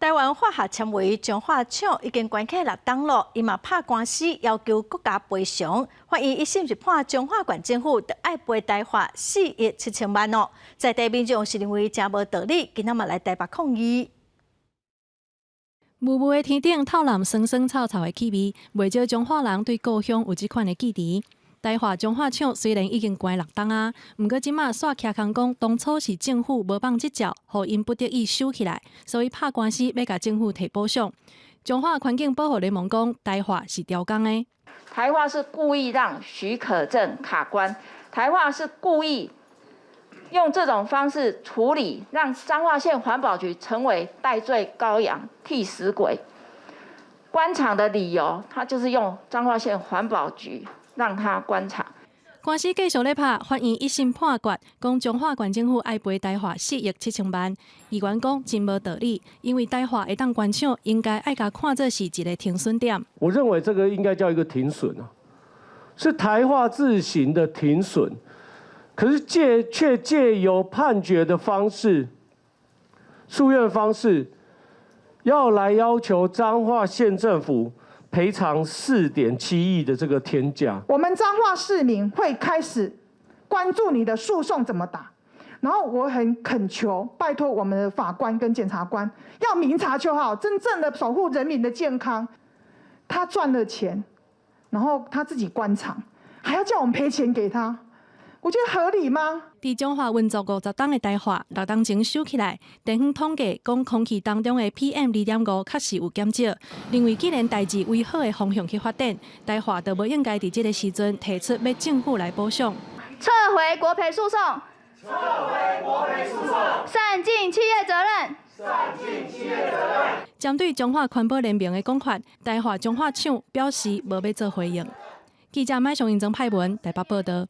台灣化學纖維彰化廠已經關起六冬囉，伊嘛拍官司要求國家賠償。法院一審是判彰化縣政府著愛賠台化4億7千萬哦。在地民眾是認為誠無道理，今仔嘛來台北抗議。霧霧的天頂透湳酸酸臭臭的氣味，袂少彰化人對故鄉有這款的記憶。台化彰化廠雖然已經關六冬啊，毋過這馬煞徛空講，當初是政府無放執照，予𪜶不得已收起來，所以拍官司欲共政府提補償。彰化環境保護聯盟講，台化是刁工的。台化是故意讓許可證卡關，台化是故意用這種方式處理，讓彰化縣環保局成為代罪羔羊、替死鬼。關廠的理由，他就是用彰化縣環保局讓他關廠。官司繼續咧拍，法院一審判決，講彰化縣政府愛賠台化4億7千萬。議員講真無道理，因為台化會當關廠，應該愛共看做是一個停損點。我認為這個應該叫一個停損啊，是台化自行的停損，可是卻借由判決的方式、訴願方式，要來要求彰化縣政府賠償4.7億的這個天價。我們彰化市民會開始關注你的訴訟怎麼打，然後我很懇求，拜託我們的法官跟檢察官要明察秋毫，真正的守護人民的健康。他賺了錢，然後他自己關廠，還要叫我們賠錢給他，我覺得合理嗎？佇彰化運作50冬的台化，六冬前收起來。地方統計講，空氣當中的 PM2.5確實有減少。認為既然代誌為好的方向去發展，台化就無應該佇這個時陣提出欲政府來補償。撤回國賠訴訟。撤回國賠訴訟。善盡企業責任。善盡企業責任。針對彰化環保聯盟的講法，台化彰化廠表示無欲做回應。記者麥松英曾派文台北報道。